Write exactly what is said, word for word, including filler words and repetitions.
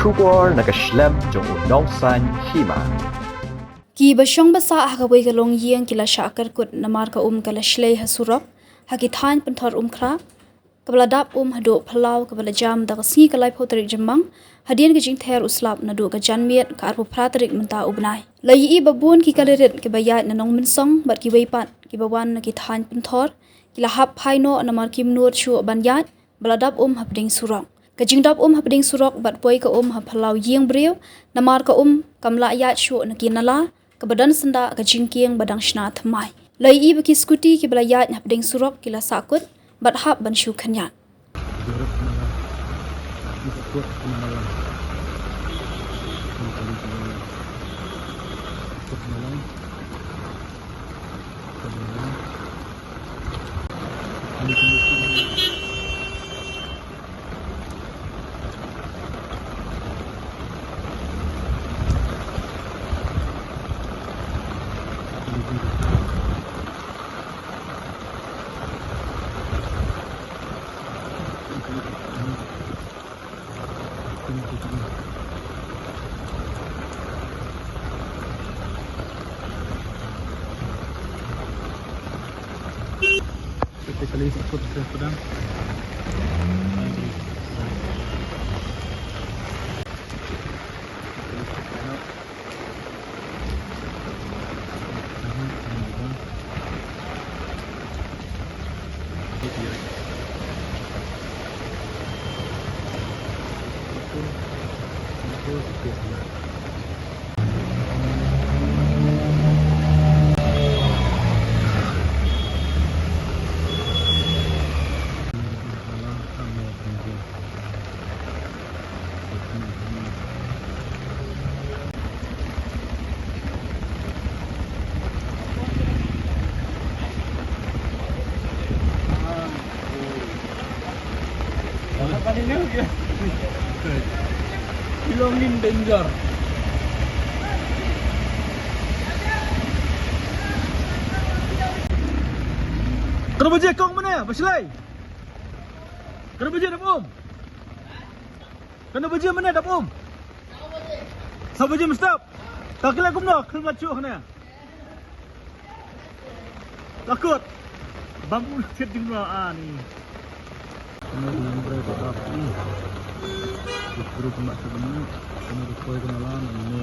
Khubor na ka shlem jong u nongsan hima. Ki ba shong ba sah ha kawei ka longïing ki la shah kyrkut namar ka um ka la shlei ha surok ha ki thaiñ pynthor Umkhrah, kaba la dap um haduh phyllaw, kaba la jam da ka sngi ka laiphew tarik Jymmang, hadien ka jingther u slap naduh ka janmiet ka arphew phra tarik mynta u bnai. La ïohi ba bun ki kali rit kiba ïaid na Nongmynsong bad kiwei pat kiba wan na ki thaiñ pynthor ki la hap phai noh namar kim nud shuh ban ïaid ba la dap um hapdeng surok. Ka jingdap um hapdeng surok bad poi ka um ha phyllaw ïing briew namar ka um kam lah ïaid shuh na ki nala, kaba don syndah ka jingkieng ba dang shna thymmai. La ïohi ba ki skuti kiba la ïaid hapdeng surok ki la sahkut bad hap ban shu khynñiat. Ilongin danger. Kano baje kong mane, Bashlei? Kano baje dap um? Kano baje mane dap um? Saw baje mynstep. Ta kila kumno, khul mat shuh ne. Takut. Bam ul chet ding lo ani. Kano di yang bre ko dap ni. Di group mak shuh ni. Kano di koi kano la ni.